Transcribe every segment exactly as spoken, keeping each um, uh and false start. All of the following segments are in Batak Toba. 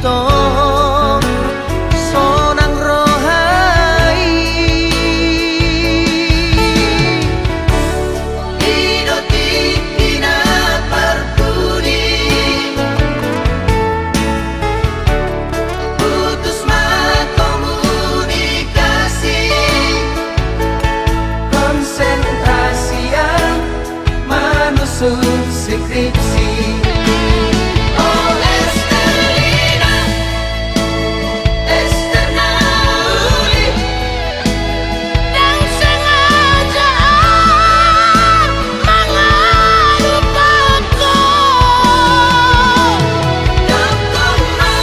Tong sonang roha i. I do tingki na parpudi. Putus ma komunikasi. Konsentrasi an manusuk skripsi. O Esterlina, Ester na uli. Dang sengaja au mangalupahon ho. Dang kona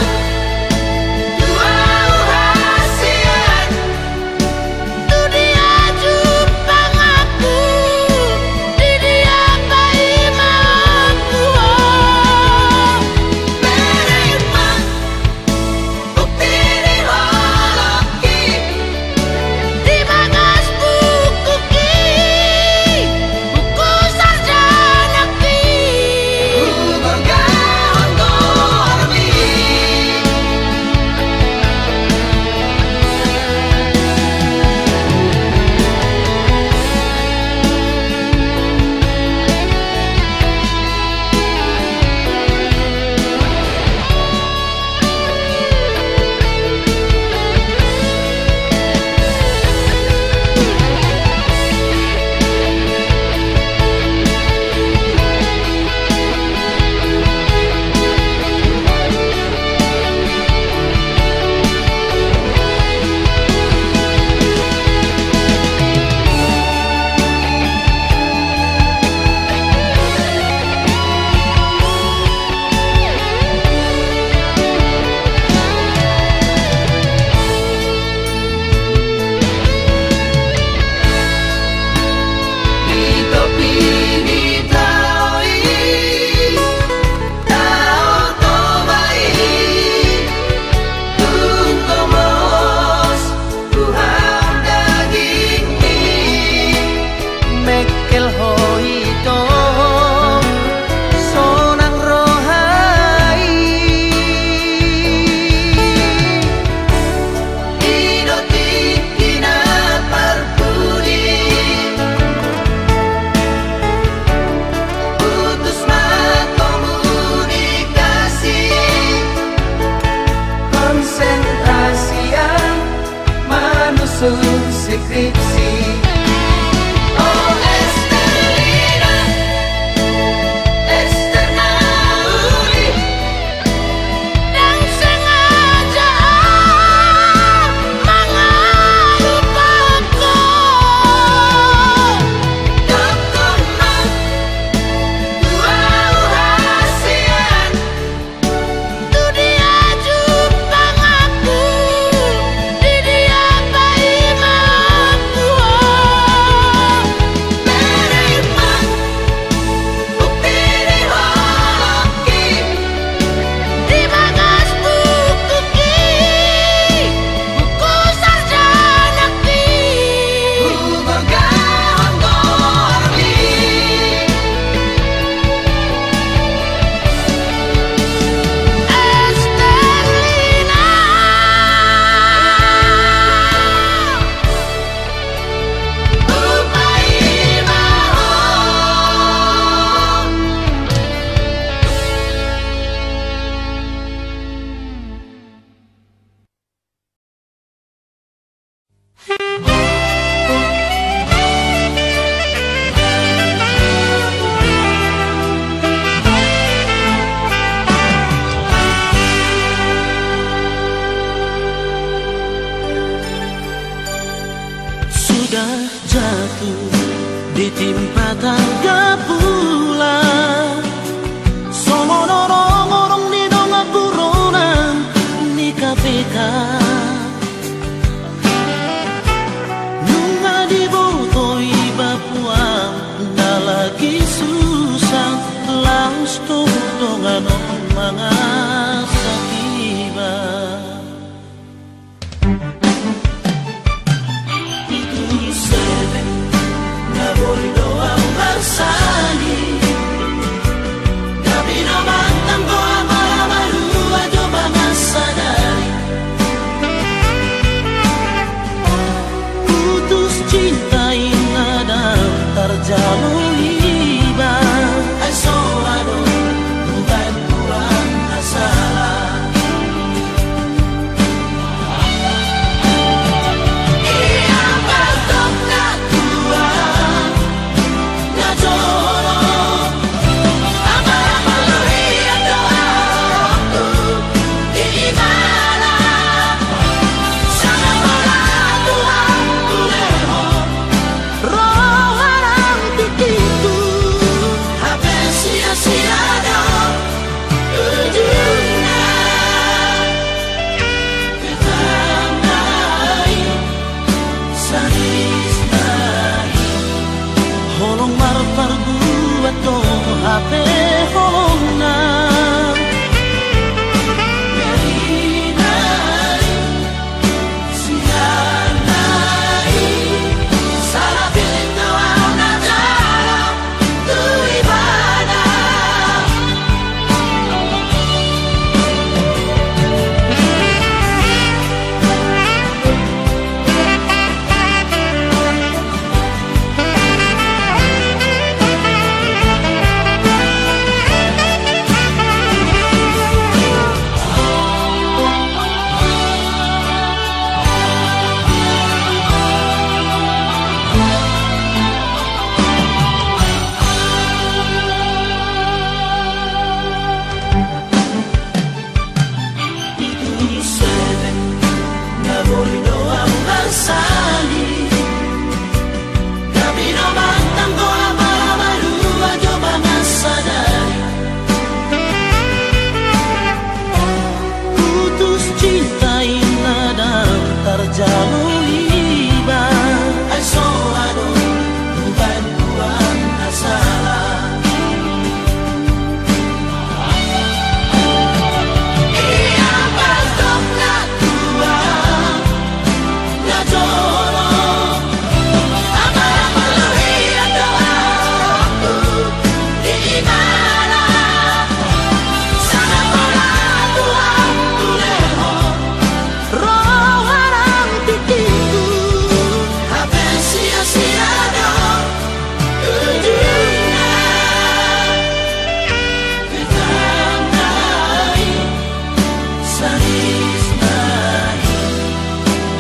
dua hasian. Tu dia jumpang ahu, di dia paima ahu. Bere ma bukti di holongki, di bagas bukuki, buku sarjanaki. Hugorgahon goarmi. Tuhan dagingmi. Mengkel ho i tong sonang roha i. I do tingki na parpudi. Putus ma komunikasi. Konsentrasi an manusuk skripsi. O Esterlina, Ester na uli. Dang sengaja au mangalupahon ho. Dang kona dua hasian. Tu dia jumpang ahu, di dia paima ahu. Bere ma bukti di holongki, di bagas bukuki, buku sarjanaki. Hugorgahon goarmi. Esterlina. Hupaima ho. Sudah jatuh ditimpa tangga pula. Songon orong-orong di dongan buronan ni K P K. Nunga diboto iba puang na lagi susah, laos tu dongan on mangasak iba. Itu sebab na boi do au marsangi.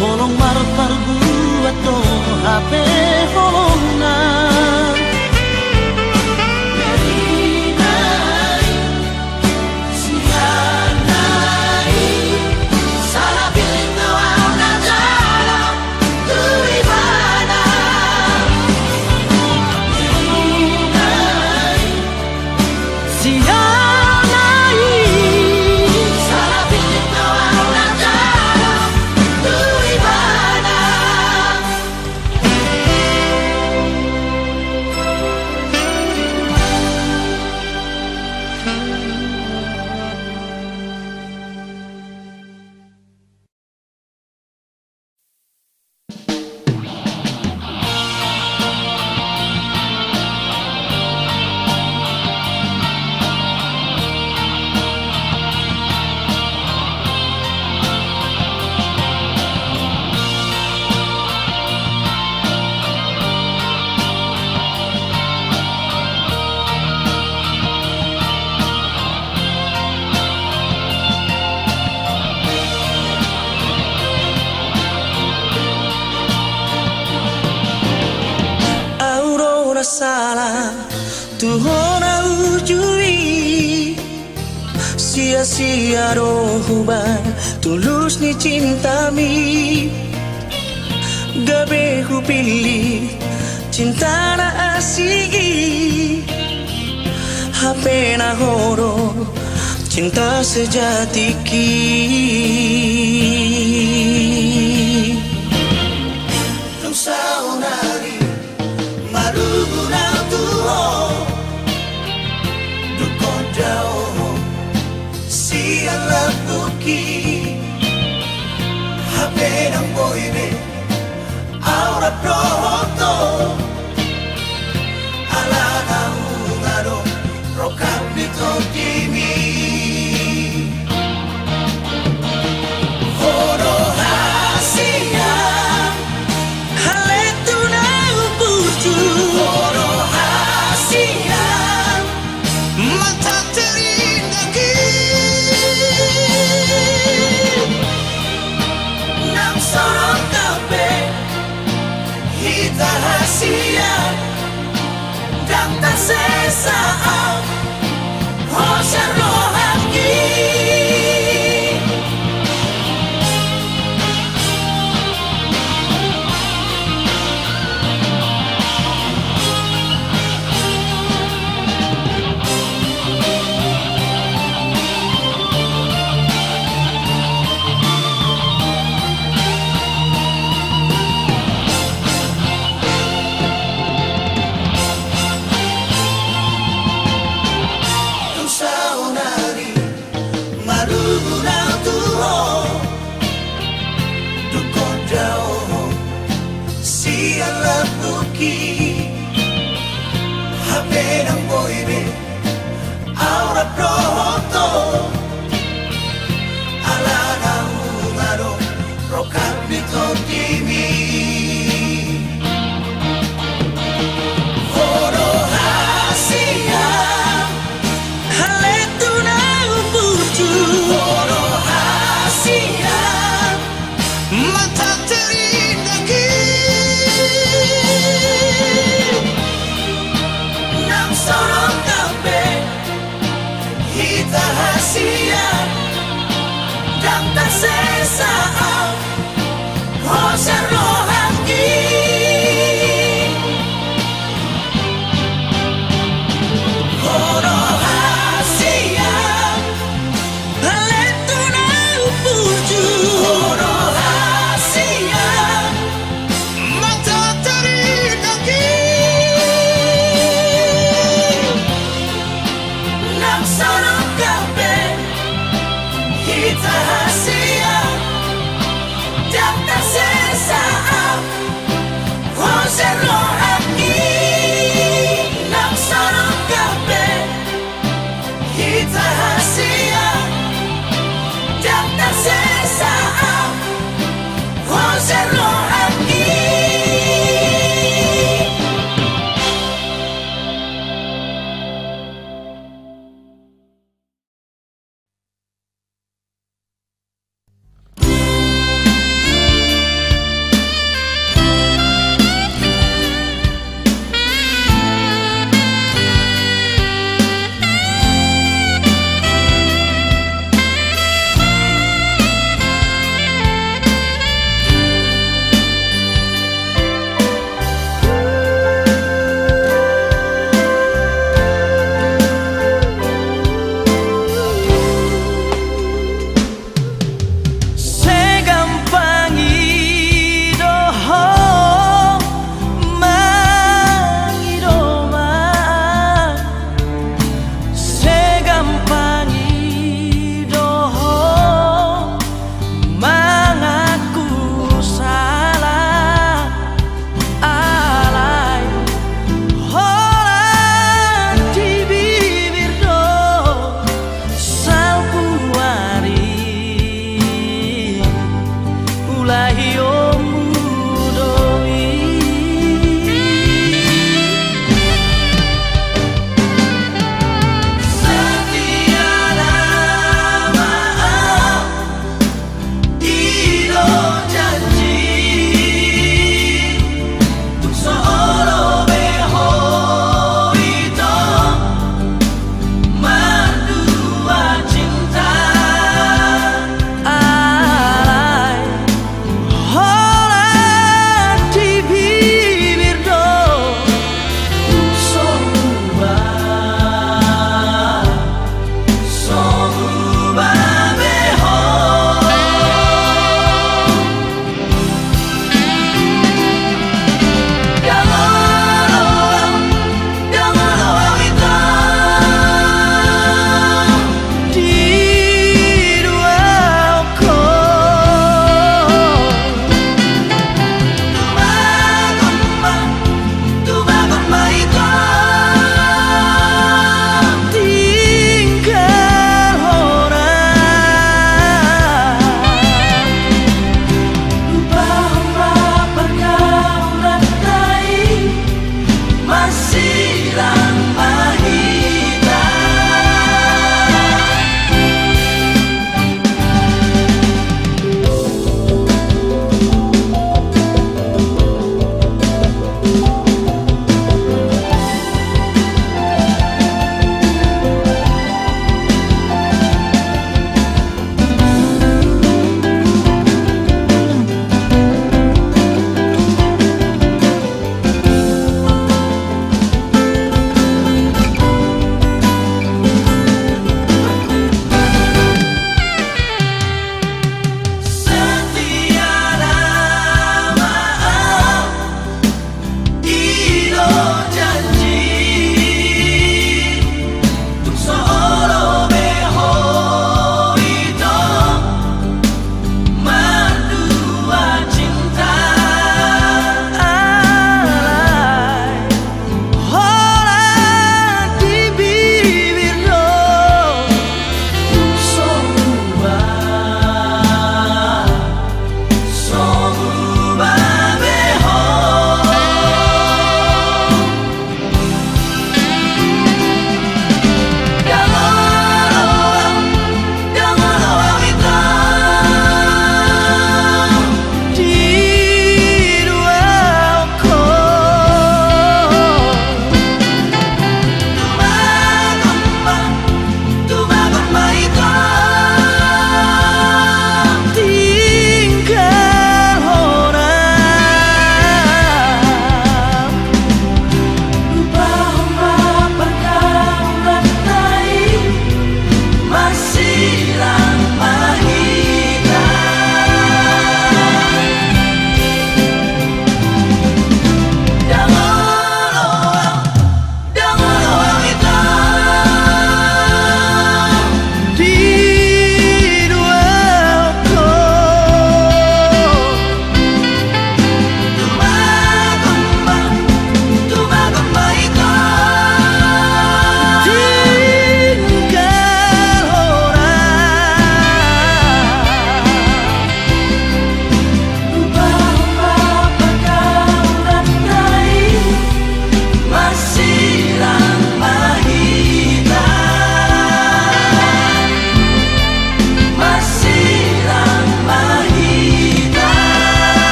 Holong marparbuat do hape holongna. Au do na sala tu ho na uju i. Sia-sia do hubaen tulus ni cintami. Gabe hupillit cinta na asing i, hape na ho do cinta sejatiku. Dung saonari marungut au tu ho, dung ho dao ho sian lambungki. Hape ndang boi be au rap dohot ho, ala na unang adong rongkap ni tondimi. Ho do hasian, haletuna umburju. Ho do hasian, mata terindah i. Nang so rongkap be hita hasian, ndang tarsesa au ho sian rohangki. Dung saonari marungut au tu ho, dung ho dao ho sian lambungki. Hape ndang boi be au rap dohot ho, ala na unang adong rongkap ni tondimi. Ho do hasian, haletuna umburju. Ho do hasian, mata terindah i. Nang so rongkap be hita hasian, ndang tarsesa au ho sian rohangki. Ho do hasian, haletuna umburju. Ho do hasian, mata terindah i. Nang so rongkap be hita hasian, ndang tarsesa au ho sian rohangki. Nang so rongkap be hita hasian, ndang tarsesa au ho sian rohangki.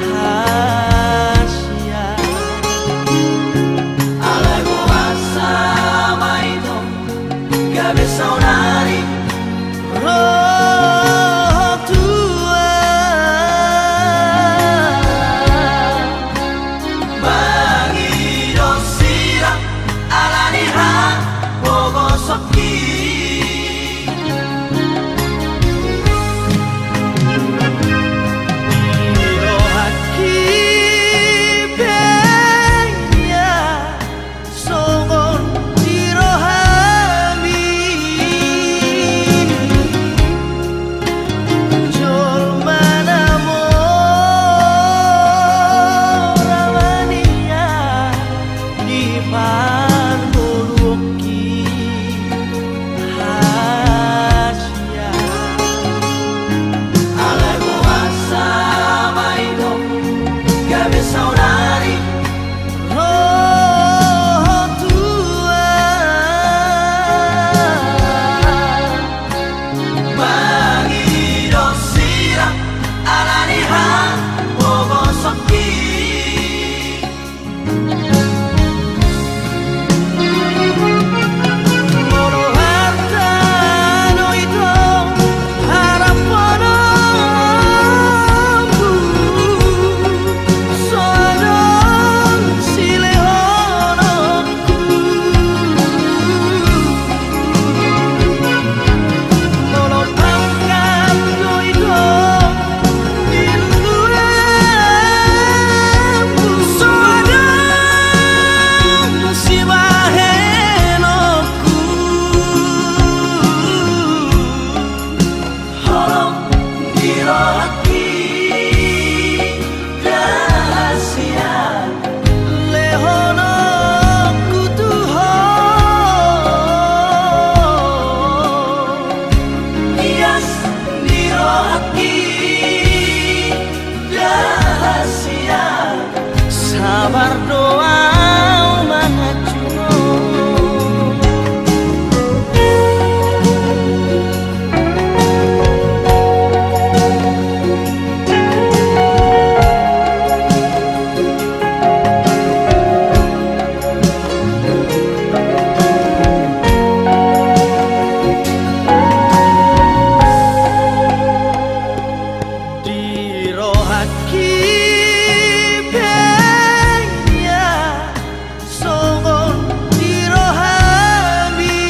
Hasian. Alai boasa ma i tong gabe saonari ro ho tuan? Mangido sirang ala ni hapogosonki. Di rohangki pe ia songon di rohami, jolma na mora ma nian di parngoluonki. Hasian. Alai boasa ma i tong gabe saonari ro ho tuan? Mangido sirang ala ni hapogosonki. Molo harta do i tong harapononku, so adong silehononku. Molo pangkat do i tong di luluanmu, so adong sibahenonku. Holong di rohangki da hasian, lehononku tu ho. Ias ni rohangki da hasian, sabar do au manganju. Di rohangki pe ia songon di rohami,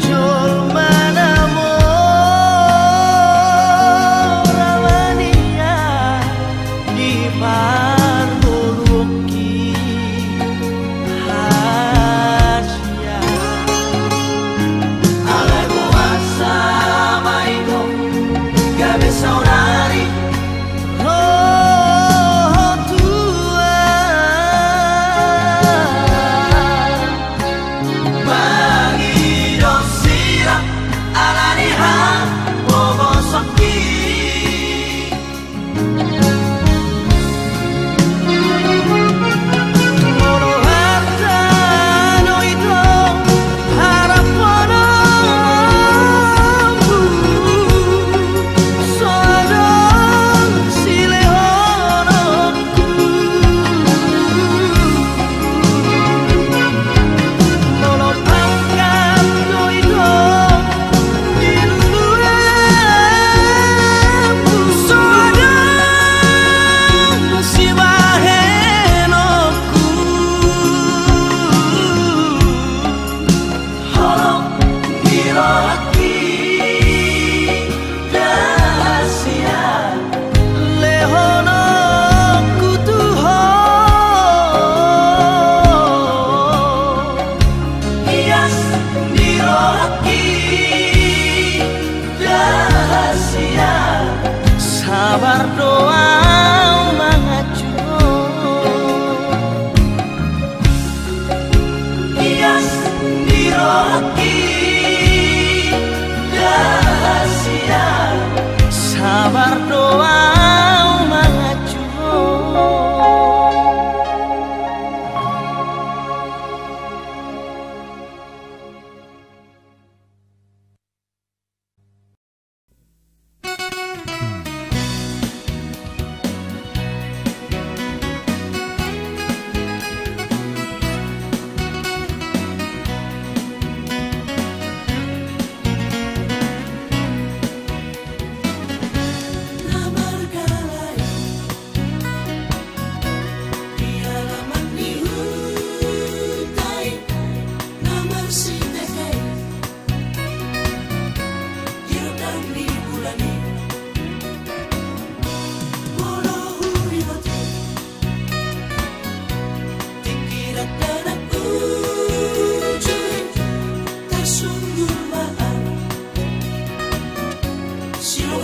jolma na mora ma nian di parngoluonki. Hasian. Alai boasa ma i tong gabe saonari ro ho tuan? Mangido sirang ala ni hapogosonki. Molo harta do i tong harapononku, so adong silehononku. Molo pangkat do i tong di luluanmu, so adong sibahenonku. Holong ni rohangki da hasian, lehononku tu ho. Ias ni rohangki da hasian, sabar do au manganju. Ias ni rohangki da hasian, sabar do au manganju.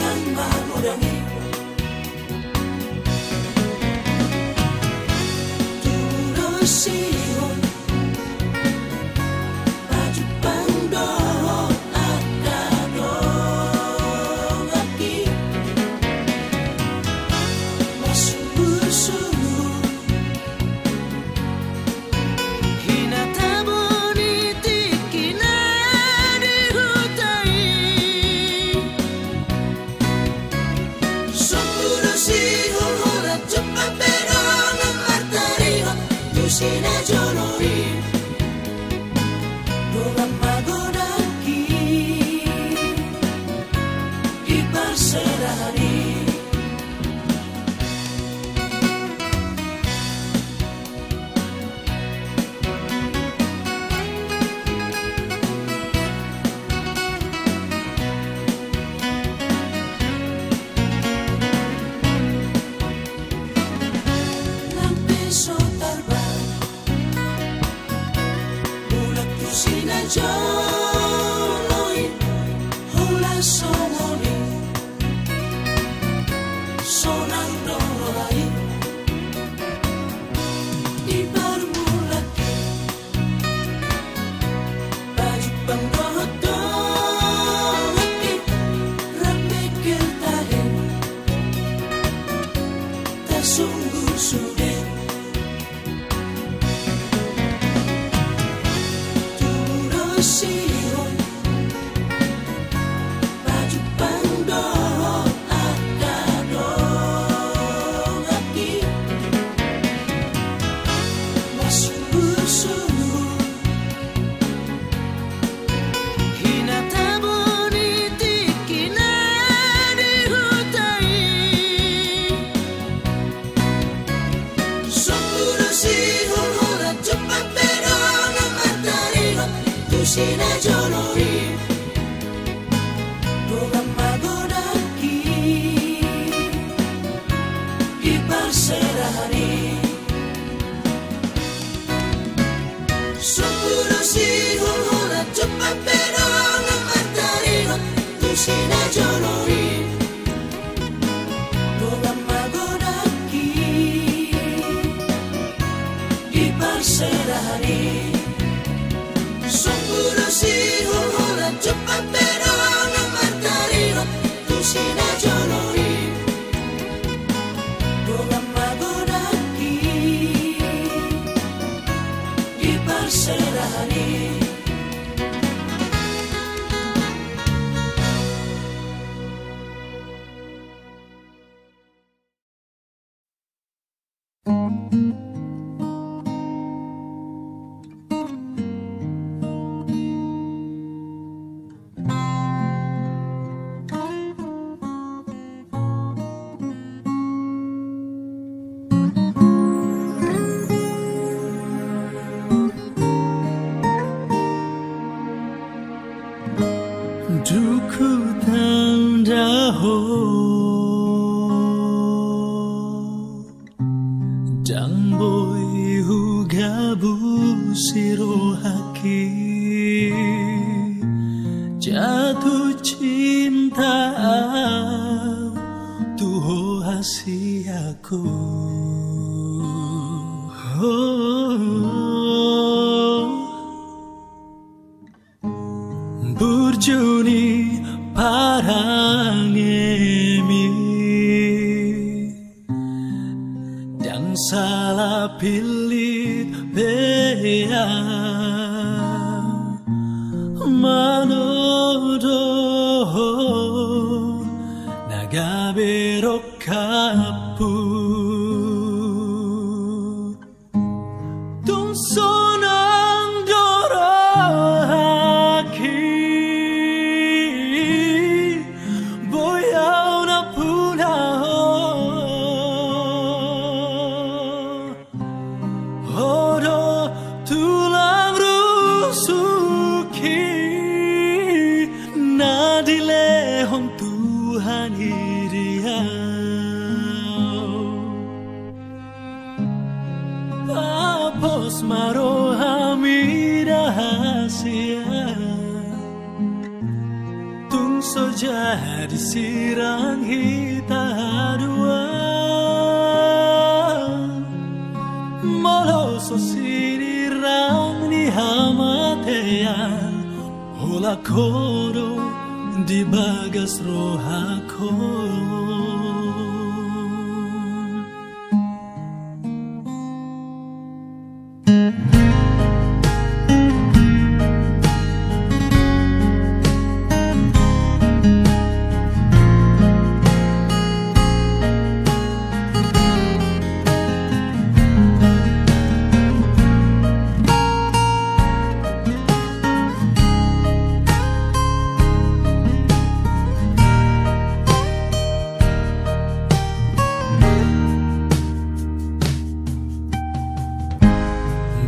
Magodang i. Tudos sihol. Pajumpang dohot angka dongan i. Masumbur-sumbur. Hinatabon i tingki na di huta i. Songon do sihol holan jumpang pe dongan martarihon tu si na jolo i. Dongan magodang i di parserahan i. Nang pe so tarbat mulak tu si na jolo i, holan songon i sonang do roha i. Di parmulak i, pajumpang dohot dongan i, rap mengkel tahe, tasungkun sude. Tudos sihol. Pajumpang dohot angka dongan i. Masumbur-sumbur. Hinatabon i tingki na di huta i. Songon do sihol holan jumpang pe dongan martarihon tu si na jolo i. Dongan magodang i di parserahan i. Songon do sihol holan jumpang pe dongan martarihon tu si na jolo i. Dongan magodang i di parserahan i. Songon do sihol holan jumpang pe dongan martarihon tu si na jolo i. Dongan magodang i di parserahan i. Dung hutanda ho, ndang boi hugabusi rohangki. Jatuh cinta au tu ho hasianku. Burju ni parangemi, ndang sala pillit be au manodo ho na gabe rongkapku. Tung sonang do rohangki, boi au nampuna ho. Ho do tulang rusukki na dilehon Tuhan i di au. Pos ma rohami da hasian, tung so jadi Sirang hita dua, molo so sinirang ni hamatean, holan ho do di bagas rohangku.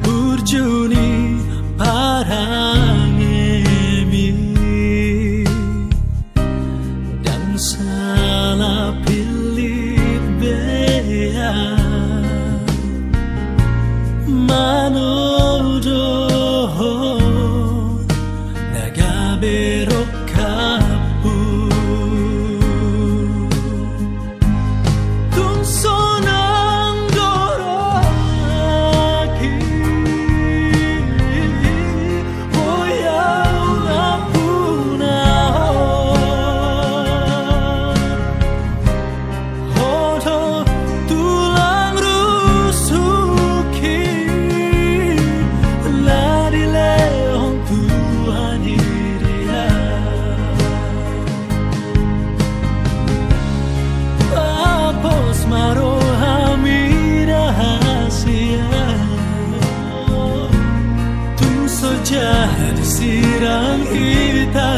Burju ni parangemi, ndang sala pillit be ahu manodohon na gabe rongkaphu. Tung sonang do rohangki, boi ahu nampuna ho. Ho do tulang rusukki, na dilehon Tuhan i di ahu. Pos ma rohami rahasia, tung so jadi sirang hita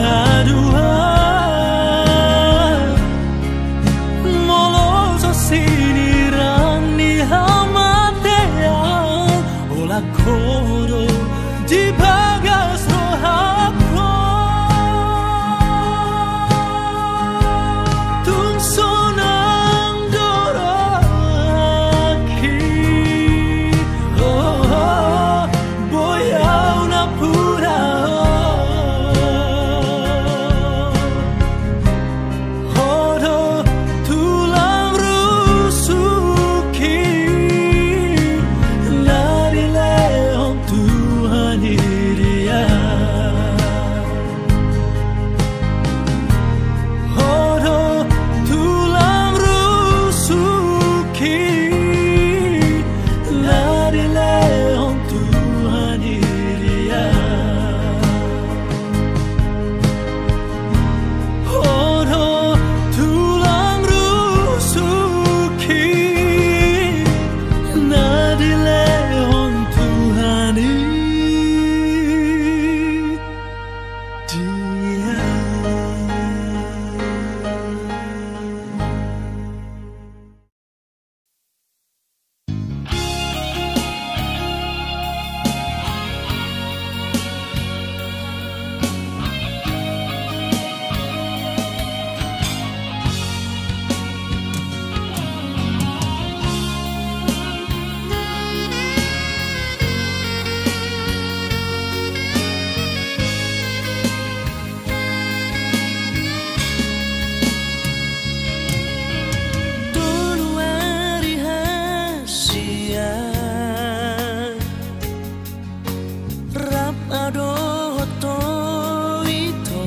dua, molo so sinirang ni hamatean, holan ho do di bagas rohangku. Tung sonang do rohangki, oh, oh, boi ahu nampuna ho. Ho do tulang rusukki, na dilehon Tuhan i di ahu. Ho do tulang rusukki, na dilehon Tuhan i di ahu. Ho do tulang rusukki, na dilehon Tuhan i di ahu. Tolu ari hasian, rap ahu dohot ho ito,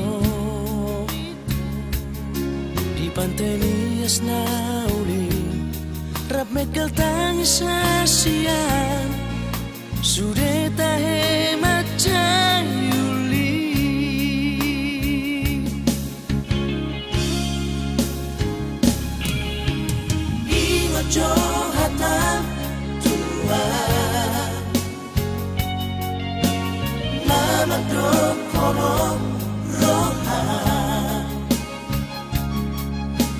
di pante ni Asnauli, rap mengkel tangis hasian. Sude tahe mansai uli. Ingot jo hata tua, na mandok holong roha.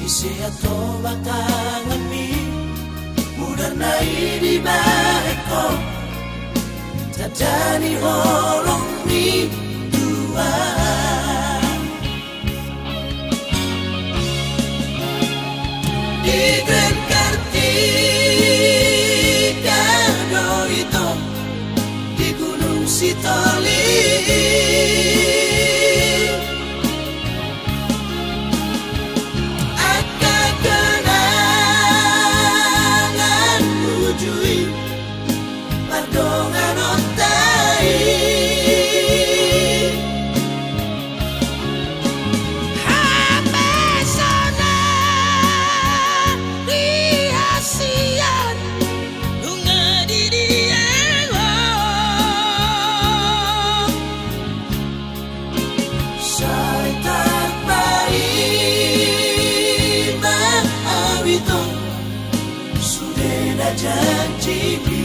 Ise ahu ma tanganmi, mudar na i dibahen ho, tanda ni holong ni Tuhan. Di Grand Kartika do ito, di Gunung Sitoli. Sude na janjimi.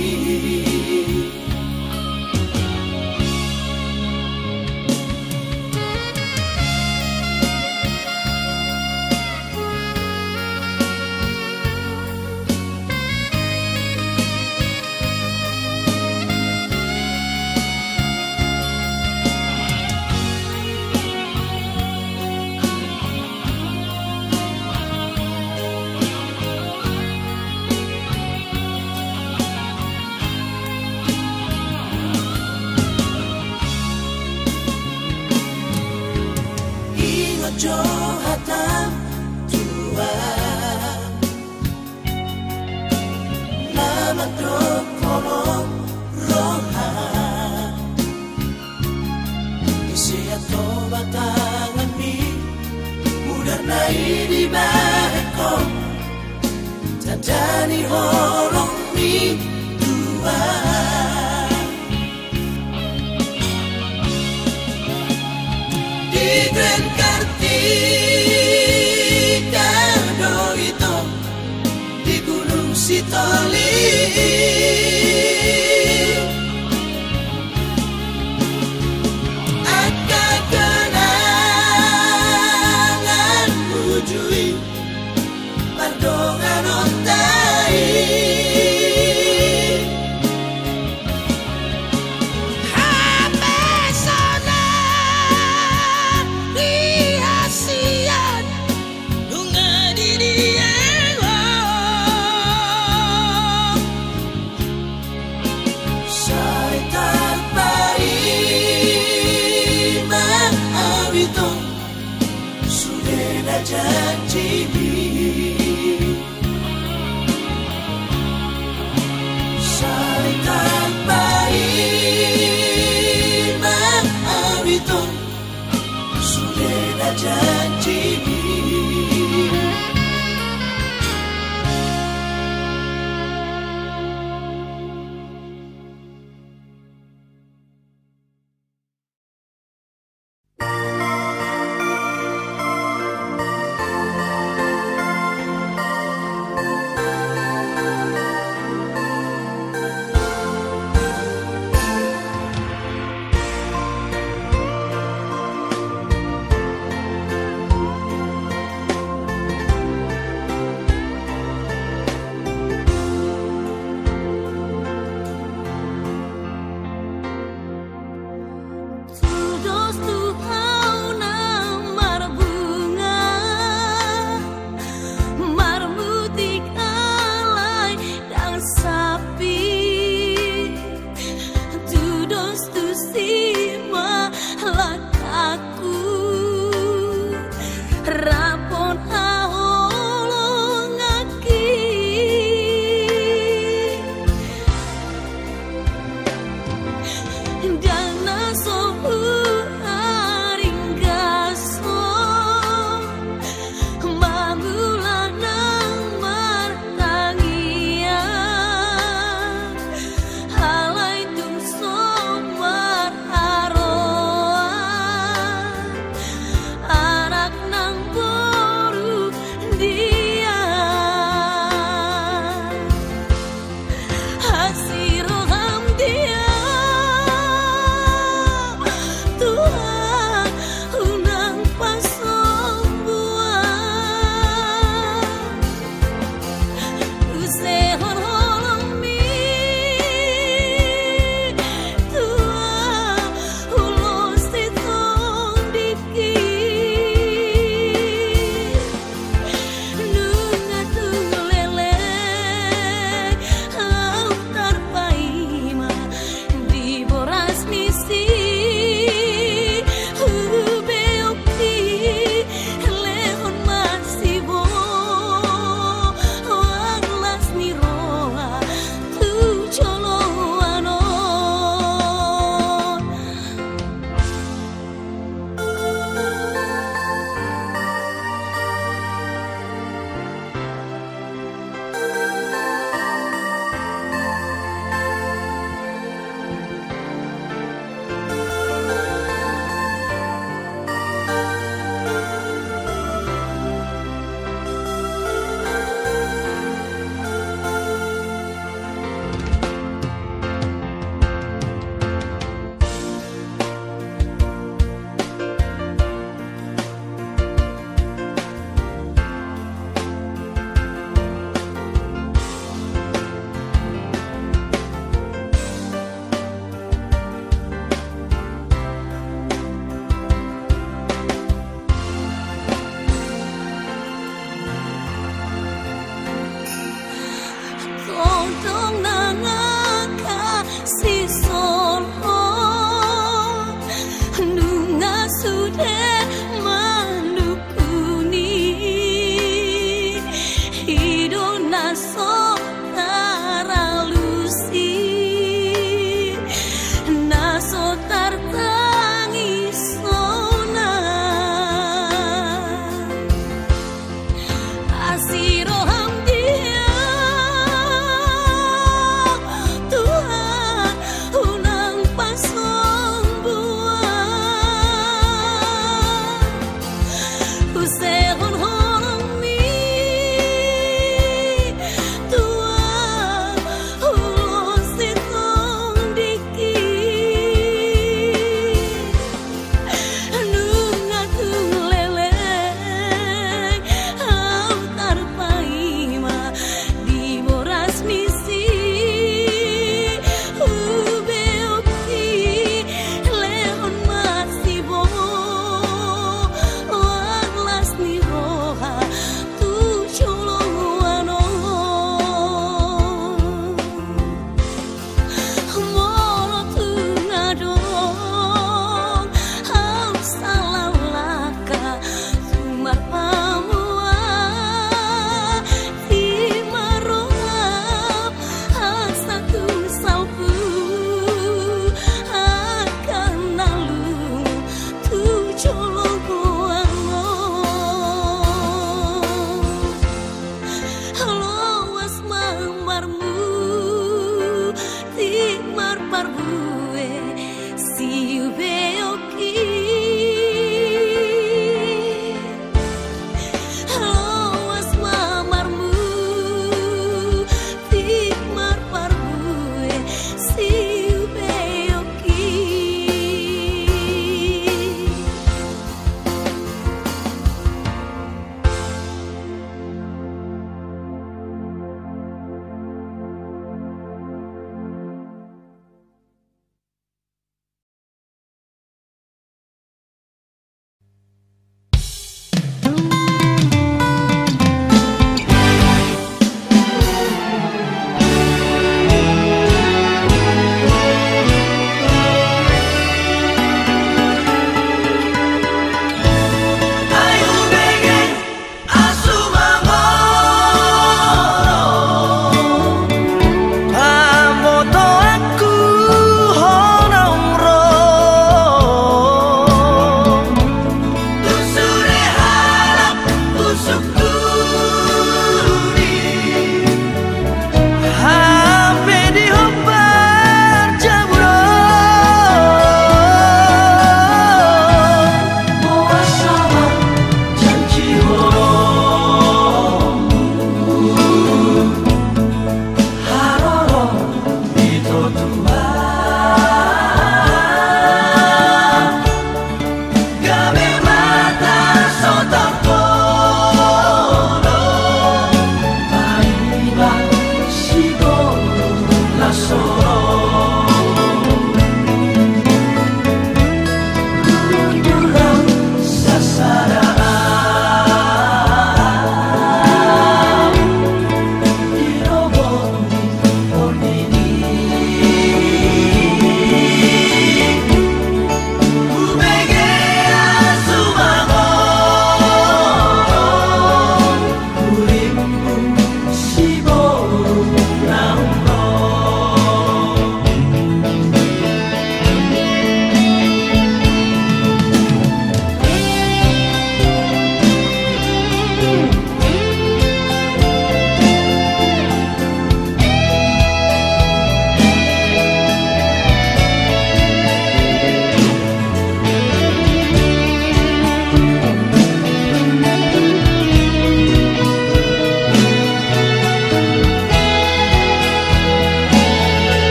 Ingot jo hataM, Tuhan, na mandok holong roha. Ise antong ma tanganmi, mudarna i dibahen Ho, tanda ni holongmi, Tuhan. Di Grand Kartika do ito, di Gunung Sitoli. Angka kenangan uju i pardonganonta i. Hape sonang di hasian nunga didianghon. Sai tarpaima au ito, sude na janjimi. Sai tarpaima au ito, sude na janjimi.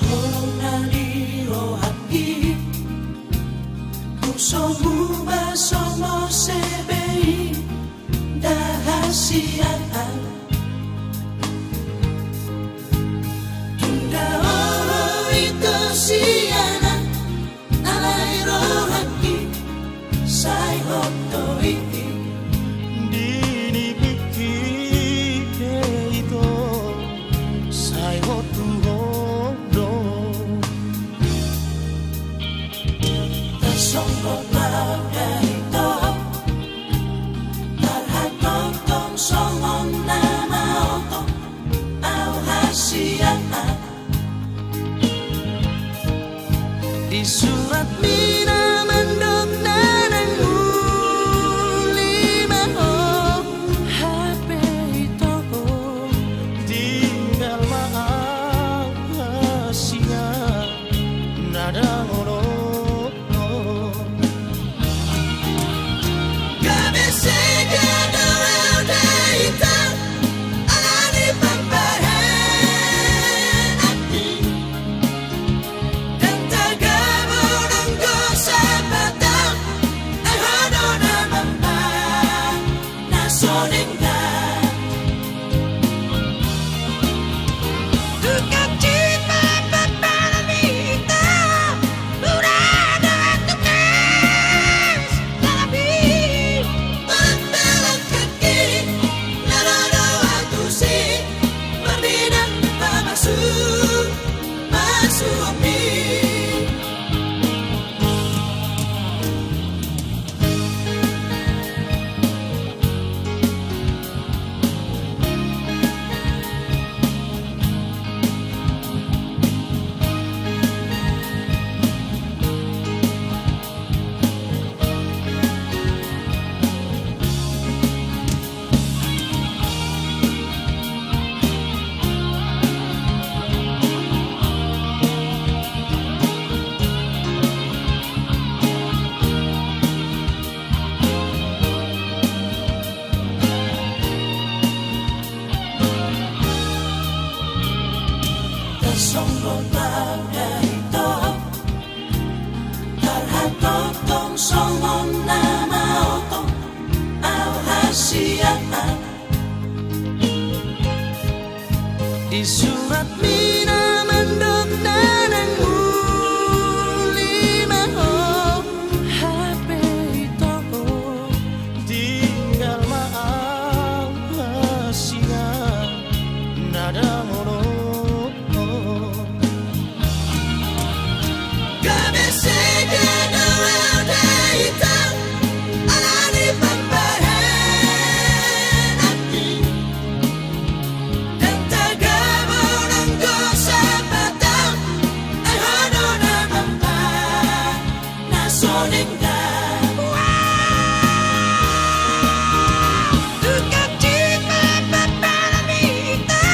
Holong na di rohangki, tung so muba songon sebe i, nda hasiangan. Tung nda olo ito sianan, alai rohangki sai hot do i. Di nipingki pe ito, sai hot tu ho do. Tarsonggot ma au da ito, tarhatotong songon na maotong, au hasiangan. Di suratmi na mandok na naeng uli ma ho, hape ito ho, tinggal ma au hasiangan na dang olo. Gabe sega do au da ito, alani pambahenanmi. Dang tagabo nanggo sapat au, ai ho do na mambahen na so denggan. Tukang cipta pambahenanmi ito, ura do tukas. Tapi pambahenanki, na ro do au tusi, mardinang pamasu, pamasuonmi. Tarsonggot ma au da ito, tarhatotong songon na maotong, au hasiangan. Di suratmi na mandok na naeng uli ma ho, hape ito ho, tinggal ma au hasiangan na dang olo. Gabe sega do au da ito, alani pambahenanmi. Dang tagabo nanggo sapat au, ai ho do na mambahen na so denggan. Tukang cipta pambahenanmi ito,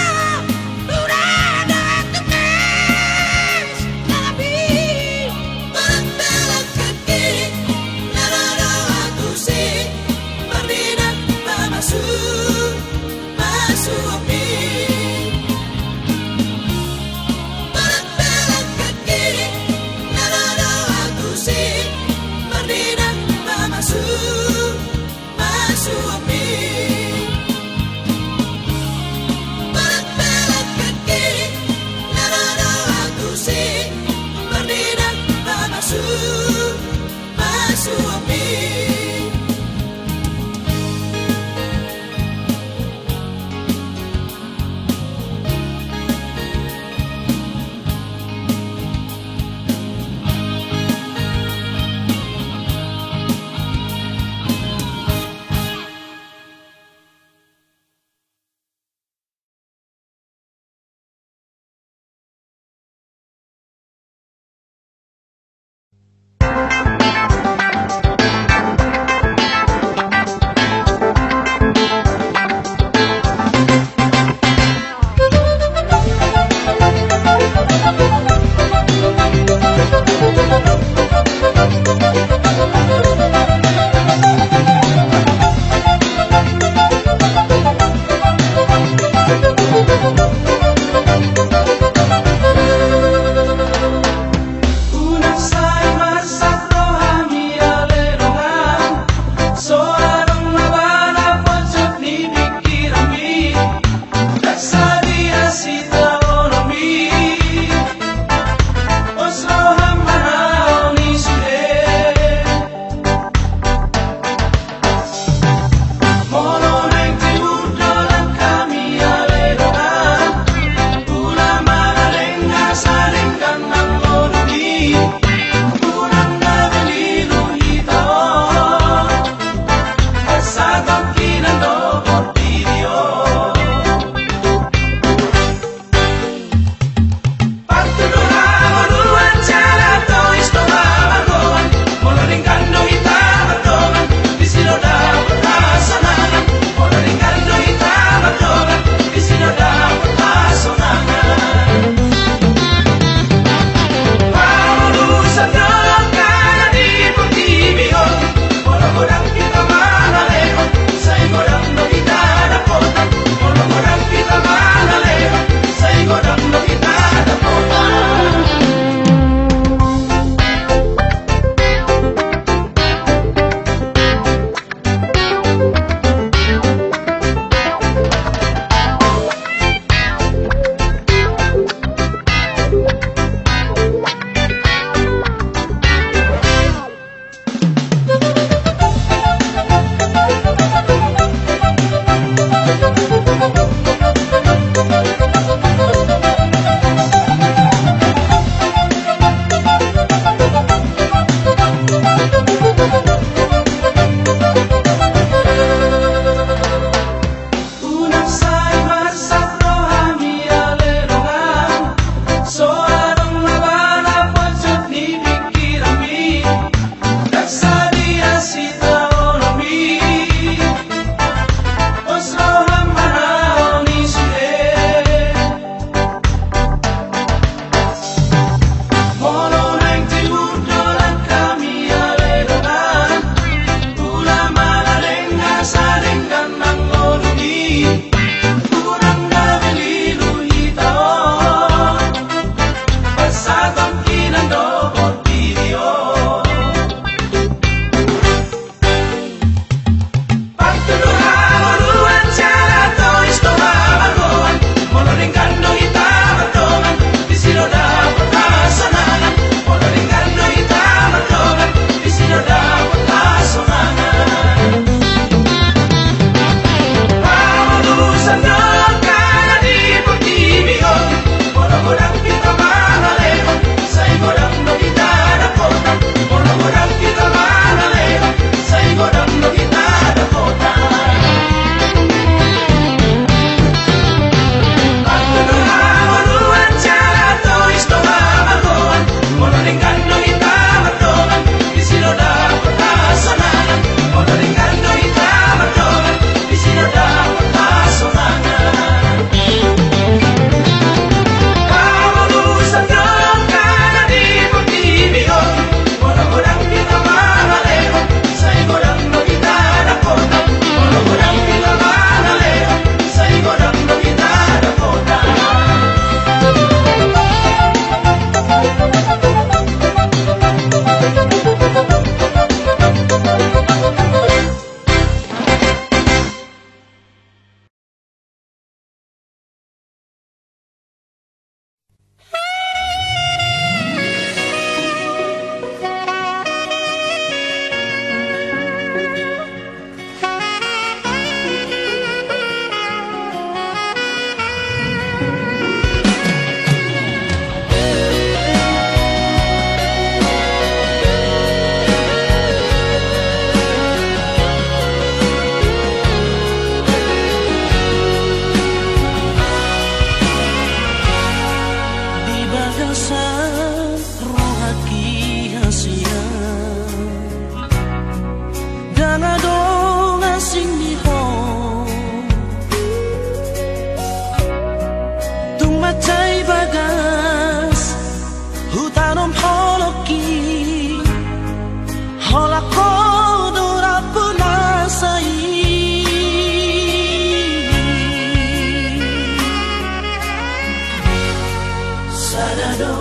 Sada do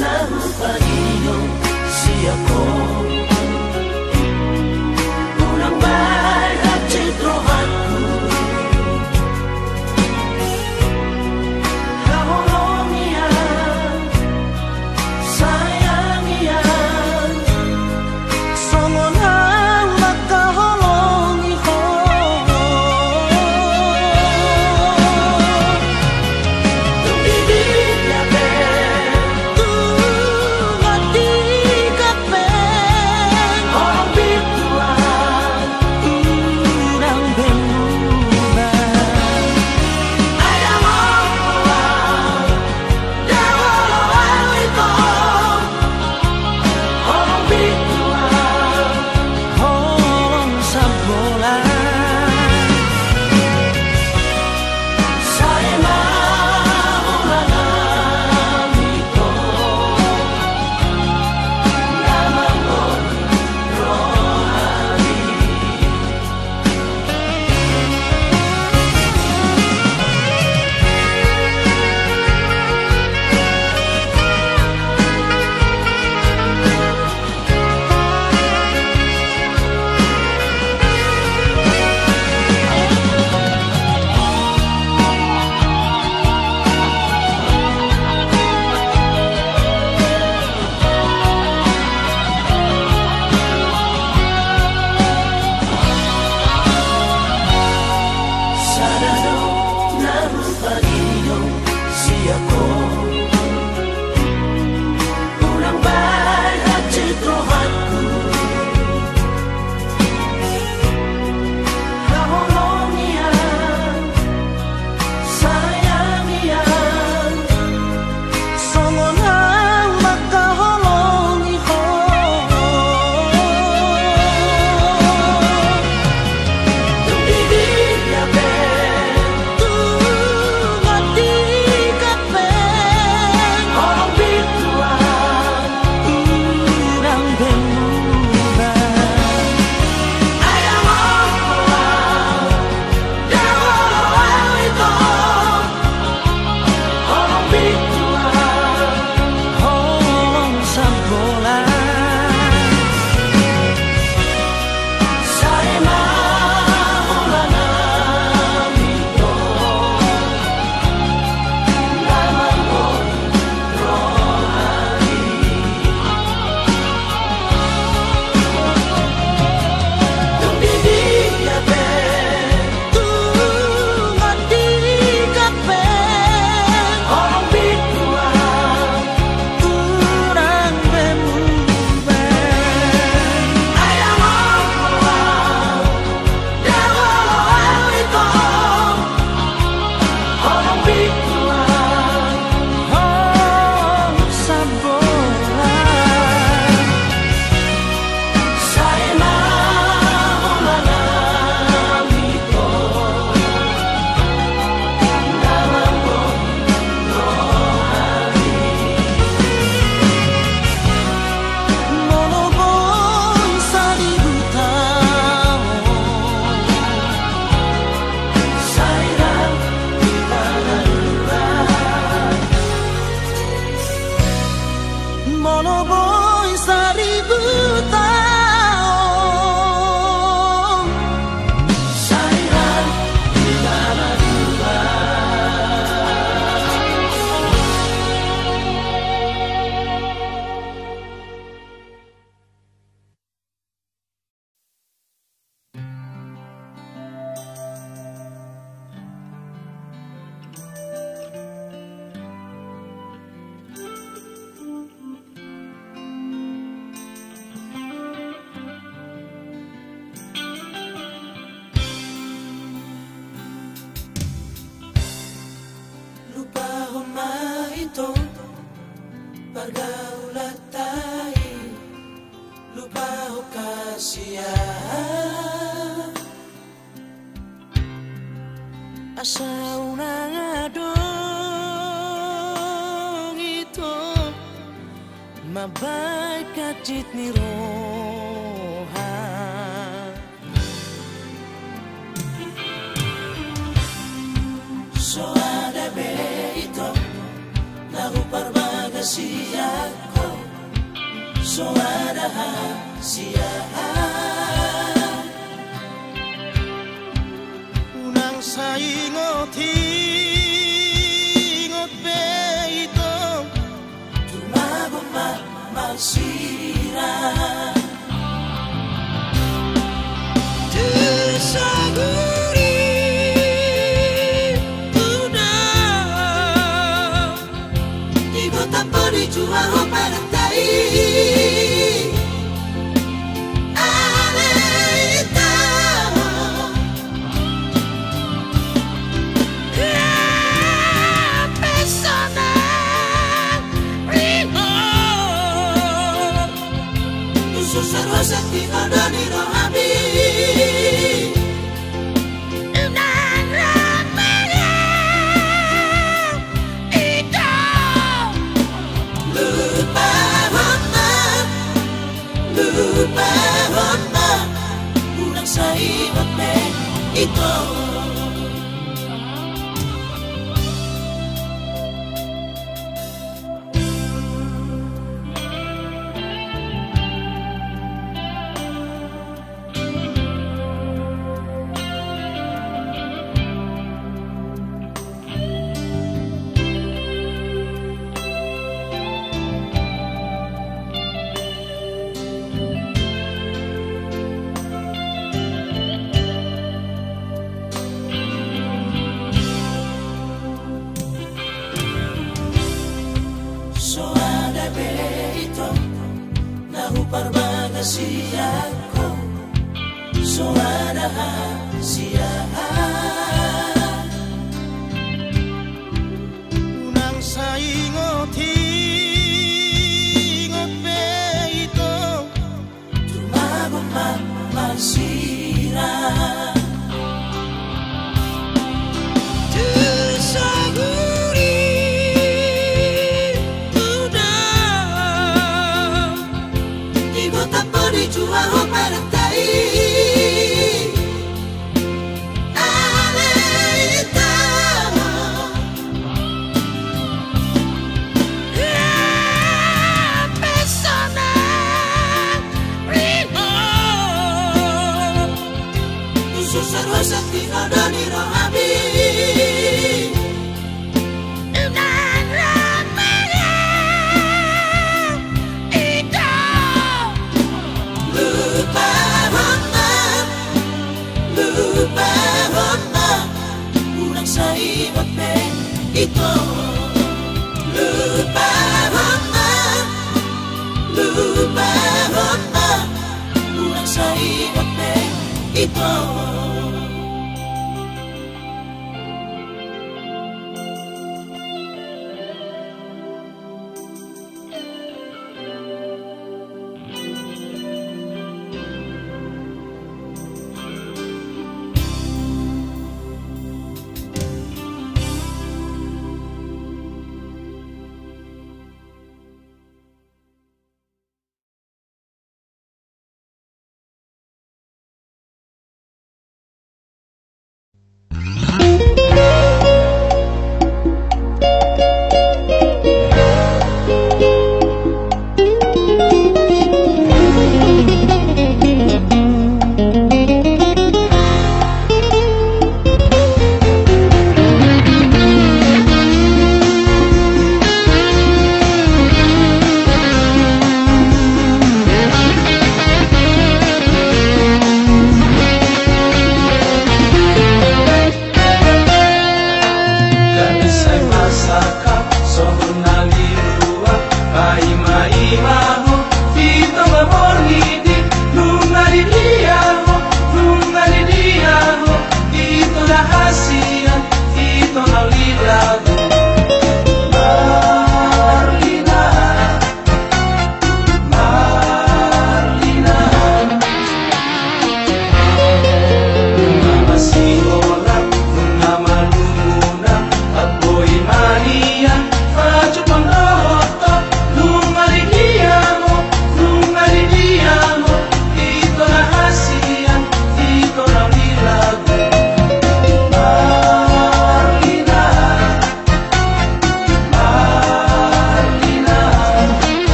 na hupangidong sian ho, unang bahen hansit rohangku. Haholongi au, sayangi au, songon ahu mangkaholongi ho. Tung di dia pe, tung di dia pe, holong pintu au, unang be muba. Ai dang olo au, dang olo au ito. Holong pintu au, holong sambola. Sai ma holan hami ito, na mangoli rohami. Sada do na hupangidong sian ho, unang bahen hansit rohangku. Haholongi au, sayangi au, songon ahu mangkaholongi ho. Tung di dia pe, tung di dia pe, holong pintu au, unang be muba. Ai dang olo au, dang olo au ito. Holong pintu au, holong sambola. Sai ma holan hami ito, na mangoli rohami. Tung di dia pe, tung di dia pe, holong pintu au, unang be muba. Ai dang olo au, dang olo au ito. Holong pintu au, holong sambola. Sai ma holan hami ito, na mangoli rohami. Molo boi saribu taon, sai rap hita na dua. Molo boi saribu taon, sai rap hita na dua. Lupahon ma ito pargaulanta i, lupahon hasian. Asa unang adong ito mambahen hansit ni roha. So ada be ito na huparba Sian ho, so ada hasiahan. Unang saingot-ingot be ito. Tumagon ma marsirang. Tu saguri tu da. Igo tampo di jua ho partai. Ale ita. Lape sonang ringot. Tu susar ho santinodo ni rohami. Unang ro maria. Ito. Lupahon ma, lupahon ma, unang saingot be ito. So ada be ito na huparbagas sian ho, so ada hasiahan. Unang saingot-ingot be ito. Tumagon ma marsirang. Tu saguri tu da. Igo tampo di jua ho partai. Ale ita. Lape sonang ringot. Tu susar ho santinodo ni rohami. Unang ro maria. Ito. Lupahon ma, lupahon ma, unang saingot be ito. Lupahon ma, lupahon ma, unang saingot be ito.